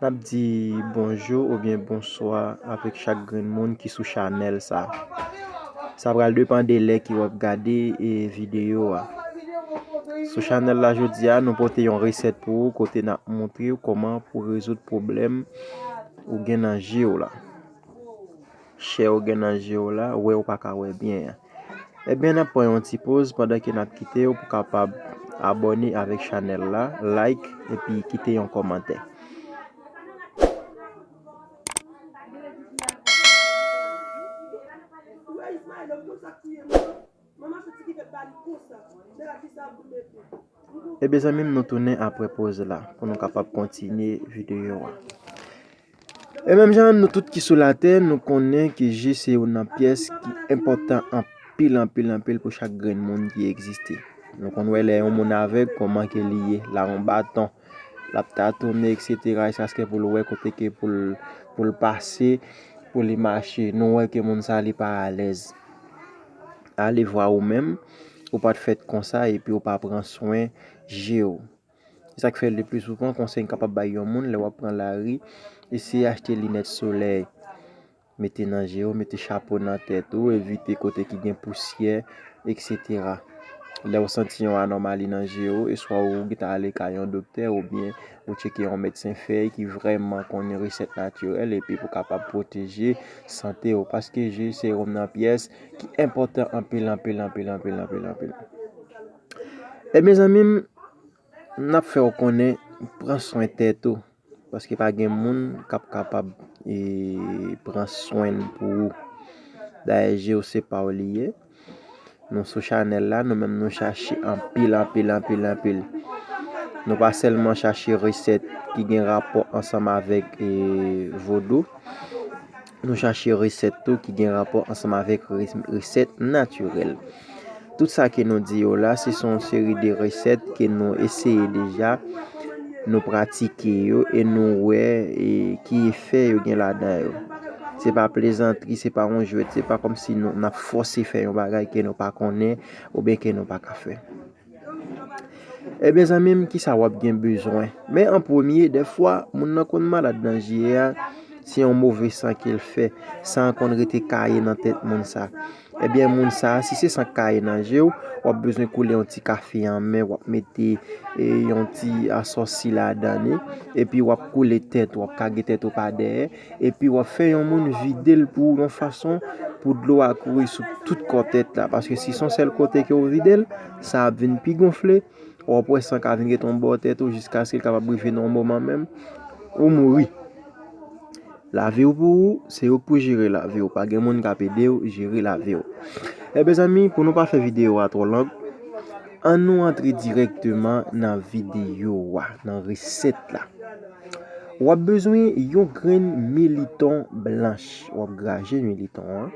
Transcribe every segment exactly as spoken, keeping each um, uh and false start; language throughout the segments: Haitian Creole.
N ap di bonjou oubyen bonswa avèk chak grenn moun ki sou chanèl sa. Sa pral depann de lè ke w ap gade, e, videyo a. Sou chanèl la jodi a, nou pote yon resèt pou ou kote n ap montre w kòman pou rezoud pwoblèm ou gen nan je w la. Chè w gen nan je w la, wè w pa ka wè byen an. Ebyen, n ap pran yon ti poz pandan ke n ap kite w pou kapab abòne avèk chanèl la, like, epi kite yon kòmantè. Ebyen, zanmi m, nou tounen apre poz la pou nou kapab kontinye videyo a. E menm jan nou tout ki sou latè, nou konnen ke je se youn nan pyès ki enpòtan anpil, anpil, anpil pou chak grenn moun ki egziste. Nou konn wè lè yon moun avèg, kòman ke li ye, l a yon baton, l ap tatounen, etsetera, jiskaske pou l wè kote ke pou l, pou l pase, pou li mache. Nou wè ke moun sa, li pa alèz. Alevwa ou menm, ou pa t fèt konsa epi ou pa pran swen je w. Se sa k fè le pli souvan konsèy m kapab bay yon moun lè w ap pran lari, eseye achte linèt solèy. Mete nan je w, mete chapo nan tèt ou, evite kote ki gen pousyè, etsetera. Lè w santi yon anòmali nan je w, eswa ou gentan ale kay yon doktè oubyen ou tcheke yon medsen fèy ki vrèman konn resèt natirèl epi pou kapab pwoteje sante w. Paske je se youn nan pyès ki enpòtan anpil, anpil, anpil, anpil, anpil, anpil. Ebyen, zanmi m, n ap fè w konnen, pran swen tèt ou, paske pa gen moun k ap kapab, e, pran swen l pou ou. Dayè, je w se pa w li ye. Nou sou chanèl la, nou menm nou chache anpil, anpil, anpil, anpil. Nou pa sèlman chache resèt ki gen rapò ansanm avèk, e, vodou. Nou chache resèt tou ki gen rapò ansanm avèk re-, resèt natirèl. Tout sa ke nou di yo la, se son seri de resèt ke nou eseye deja, nou pratike yo e nou wè, e, ki efè yo gen ladan yo. Se pa plezantri, se pa yon jwèt, se pa kòmsi nou, n ap fòse fè yon bagay ke nou pa konnen oubyen ke nou pa ka fè. Ebyen, zanmi m, kisa w ap gen bezwen? Men an premye, dèfwa, moun nan konn malad nan je a, se yon move san ke l fè. San an konn rete kaye nan tèt moun sa. Ebyen, moun sa, si se san kaye nan je w, w ap bezwen koule yon ti kafe anmè, w ap mete, e, yon ti asòsi ladan li, epi w ap koule tèt ou, w ap kage tèt ou pa dèyè, epi w ap fè yon moun vide l pou ou yon fason pou dlo a kouri sou tout kò tèt la. Paske si se yon sèl kote ke w vide l, sa ap vin pi gonfle. W ap wè san ka vin rete yon bò tèt ou jiskaske l kapab rive nan yon moman menm ou mouri. Lavi w pou ou, se ou k pou jere lavi w. Pa gen moun k ap ede w jere lavi w. Ebyen, zanmi, pou nou pa fè videyo a twò long, ann nou antre dirèkteman nan videyo a, nan resèt la. W ap bezwen yon grenn militon blanch. W ap graje militon an.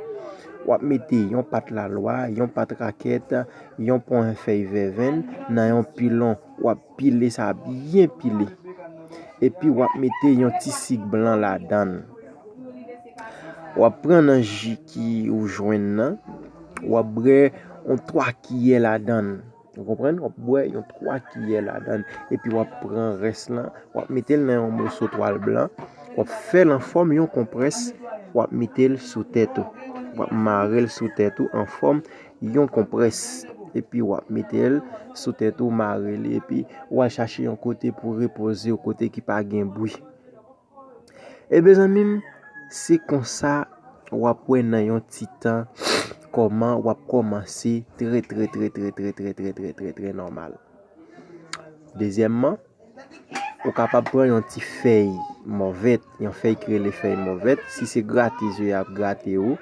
W ap mete yon pat lalwa, yon pat rakèt, yon pwen fèy vèvenn nan yon pilon. W ap pile sa byen pile. Epi w ap mete yon ti sik blan ladan l. W ap pran nan ji ki ou jwenn nan. W ap bwè yon twa kiyè ladan l. Ou konprann? W ap bwè yon twa kiyè ladan l. Epi w ap pran rès lan, w ap mete l nan yon moso twal blan. W ap fè l an fòm yon konprès. W ap mete l sou tèt ou. W ap mare l sou tèt ou an fòm yon konprès. Epi w ap mete l sou tèt ou, mare li. Epi w al chache yon kote pou repoze w, kote ki pa gen bri. Ebyen, zanmi m, se konsa w ap wè nan yon ti tan kòman w ap kòmanse trè, trè, trè nòmal. Dezyèmman, ou kapab pran yon ti fèy mòvèt, yon fèy ki rele fèy mòvèt. Si se grate zye y ap grate ou,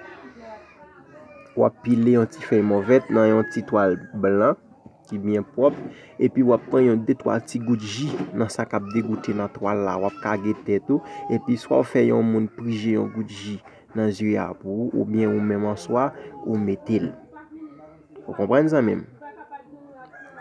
w ap pile yon ti fèy mòvèt nan yon ti twal blan ki byen pwòp, epi w ap pran yon de twa ti gout ji nan sa k ap degoute nan twal la, w ap kage tèt ou, epi swa w fè yon moun prije yon gout ji nan zye a pou ou, oubyen ou menm an swa, ou mete l. Ou konprann, zanmi m?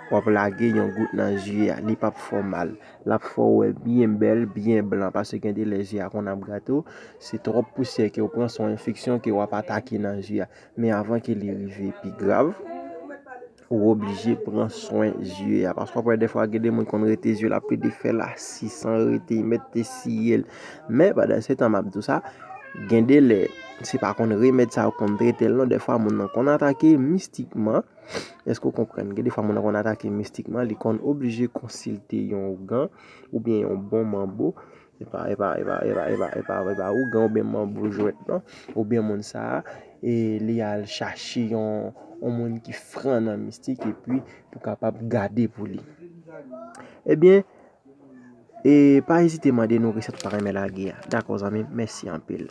W ap lage yon gout nan zye a, li p ap fè w mal. L ap fè w wè byen bèl, byen blan, paske gen de lè zye a konn ap grate w, se twòp pousyè ke w pran, se yon enfeksyon ke w ap atake nan zye a. Men avan ke li rive pi grav, ou oblije pran swen zye a. Paske w ap wè dèfwa gen de moun konn rete zye l ap plede fè lasi san rete, mèt te siye l. Men pandan se tan m ap di w sa, gen de lè, se pa konn remèd sa yo konn trete l non. Dèfwa moun nan konn atake mistikman. Èske w konprann? Gen de fwa moun nan konn atake mistikman, li konn oblije konsilte yon ougan oubyen yon bon manbo. E pa, e pa, e pa, e pa, e pa, e pa, e pa ougan oubyen manbo jwèt non. Oubyen moun sa a, e li al chache yon, yon moun ki fran nan mistik epi pou kapab gade pou li. Ebyen, e pa ezite mande nou resèt ou ta renmen lage a. Dakò zanmi m, mèsi anpil.